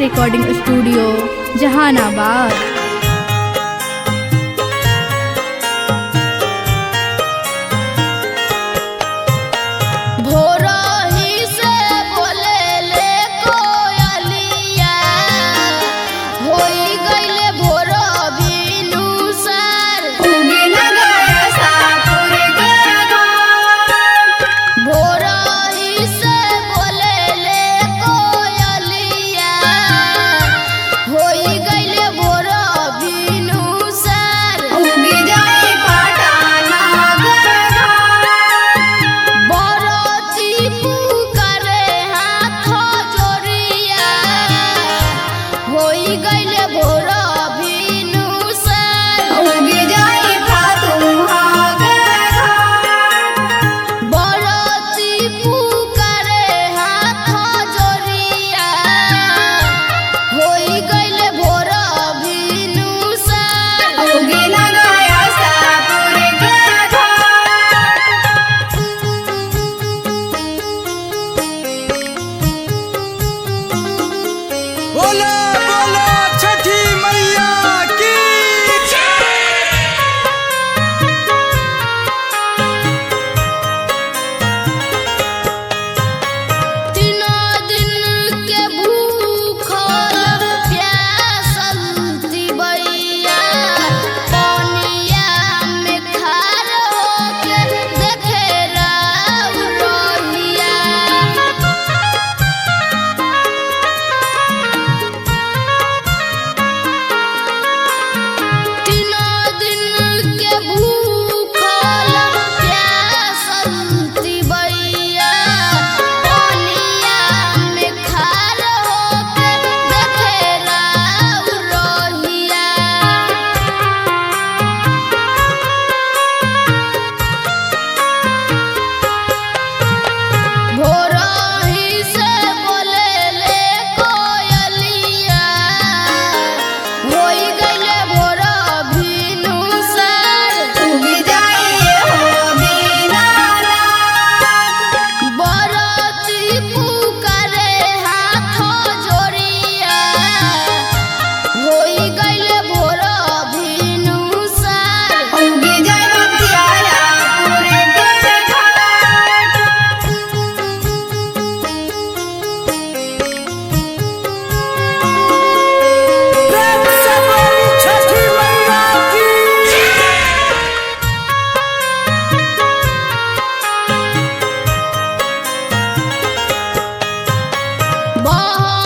Recording studio Jehanabad. भोरही से बोले ले कोयलिया, होई गइले भोर भिनुसार। भोरही से बोले ले कोयलिया, होई गइले भोर भिनुसार। बरती पुकारे हाथ जोड़िया, होई गइले भोर भिनुसार। बरती पुकारे हाथ जोड़िया, होई गइले भोर भिनुसार। बोलो बोलो छठी मैया की। तीनों दिन के भूखल प्यासल तिबैया, पनिया में खार होके देखे राउ रहिया। तीनों दिन के भूखल प्यासल तिबैया, पनिया में खार होके देखे राउ रहिया। भोरही से बोले ले कोयलिया, होई गइले भोर भिनुसार। बरती पुकारे हाथ जोड़िया, होई गइले भोर भिनुसार। प्रेम से बोली छठी मैया की। बह